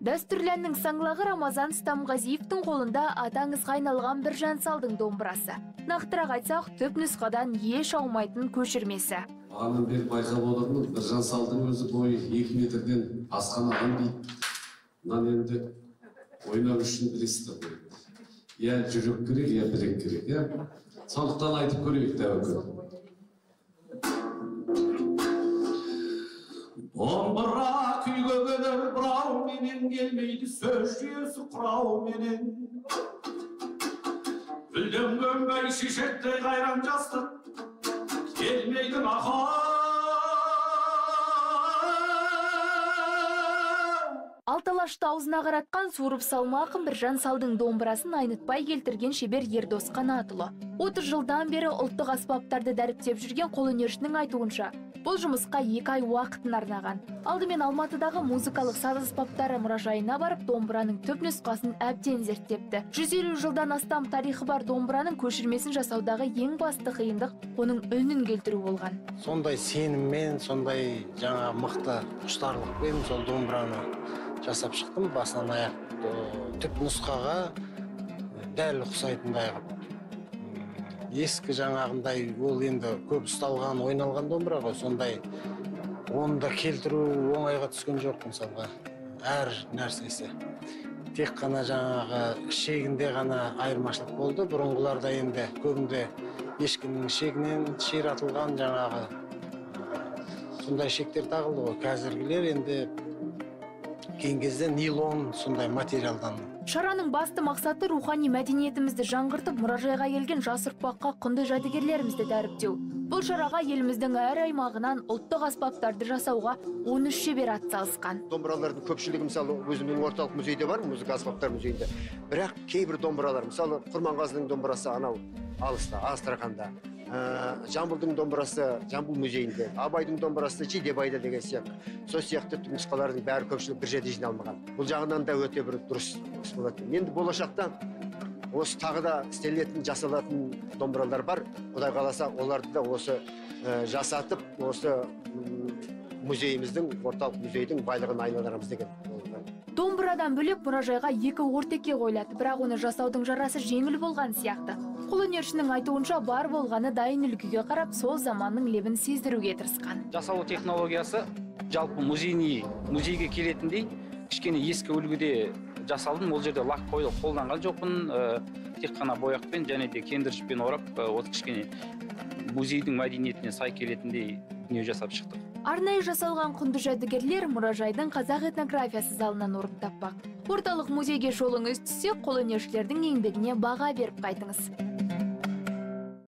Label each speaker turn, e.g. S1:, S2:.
S1: Дәстүрлі әннің саңлағы Рамазан Стамғазиевтің қолында аты аңызға айналған Біржан салдың домбырасы. Нақтырақ айтсақ, түп нұсқадан еш аумайтын көшірмесі.
S2: Бағанадан бері байқап отырмын, Біржан салдың өзі бойы 2 метрден асқан адам дейді. Мынаны енді ойнау үшін білесіздер ғой. Я жүрек керек, я білек керек, иә? Сондықтан айтып көрейік тәуекел. Домбыра күйге келер бұрауменен, келмейді сөз жүйесі құрауменен. Гүлденген бәйшешектей қайран жастық, келмейді нақау.
S1: Алты алашты аузына қаратқан суырып салма ақын Біржан салдың домбырасын айнытпай келтірген шебер Ердос Қанатұлы. 30 жылдан бері ұлттық аспаптарды дәріптеп жүрген қолөнершінің айтуынша, бұл жұмысқа 2 ай уақытын арнаған. Алдымен Алматыдағы музыкалық саз аспаптары мұражайына барып, домбыраның түп нұсқасын әбден зерттепті. 150 жылдан астам тарихы бар домбыраның көшірмесін жасаудағы ең басты қиындық оның үнін келтіру болған.
S3: Сондай сеніммен, сондай жаңа мықты құштарлықпен сол домбыраны жасап шықтым. Басынан аяқ түп нұсқаға дәл ұқсайтындай қылып. Ескі жаңағындай, ол енді көп ұсталған, ойналған домбыра ғой, сондай оны да келтіру оңайға түскен жоқ мысалға. Әр нәрсесі. Тек қана жаңағы шегінде ғана айырмашылық болды. Бұрынғыларда енді көбінде ешкімнің шегінен ширатылған жаңағы сондай шектер тағылды ғой. Қазіргілер енді кейінгі кезде нейлон сондай материалдан.
S1: Шараның басты мақсаты рухани мәдениетімізді жаңғыртып, мұражайға келген жас ұрпаққа құнды жәдігерлерімізді дәріптеу. Бұл шараға еліміздің әр аймағынан ұлттық аспаптарды жасауға 13 шебер атсалысқан.
S4: Домбыралардың көпшілігі, мысалы, өзімнің орталық музейде бар, музыка аспаптар музейінде. Бірақ кейбір домбыралар, мысалы, Құрманғазының домбырасы анау алыста, Астраханда. Жамбылдың домбырасы Жамбыл музейінде, Абайдың домбырасы Жидебайда деген сияқты. Сол сияқты нұсқалардың бәрі көпшілік бір жерде жиналмаған. Бұл жағынан да өте бір дұрыс іс болады. Енді болашақта осы тағы да істелетін, жасалатын домбыралар бар. Құдай қаласа, оларды да осы жасатып, осы музейіміздің, орталық музейдің байлығына айналдырамыз деген.
S1: Домбырадан бөлек мұражайға 2 ортеке қойылады, бірақ оны жасаудың жарасы жеңіл болған сияқты. Қолөнершінің айтуынша, бар болғаны дайын үлгіге қарап, сол заманның лебін сездіруге тырысқан.
S5: Жасалу технологиясы жалпы музейге келетіндей кішкене ескі үлгіде жасалдым. Ол жерде лак қолданған жоқпын, тек қана бояқпен және де кендіршіппен орап, осы кішкене музейдің мәдениетіне сай келетіндей дүние жасап шықтық.
S1: Арнайы жасалған құнды жәдігерлер мұражайдың қазақ этнографиясы залынан орын таппақ. Орталық музейге жолыңыз түссе, қолөнершілердің еңбегіне баға беріп қайтыңыз.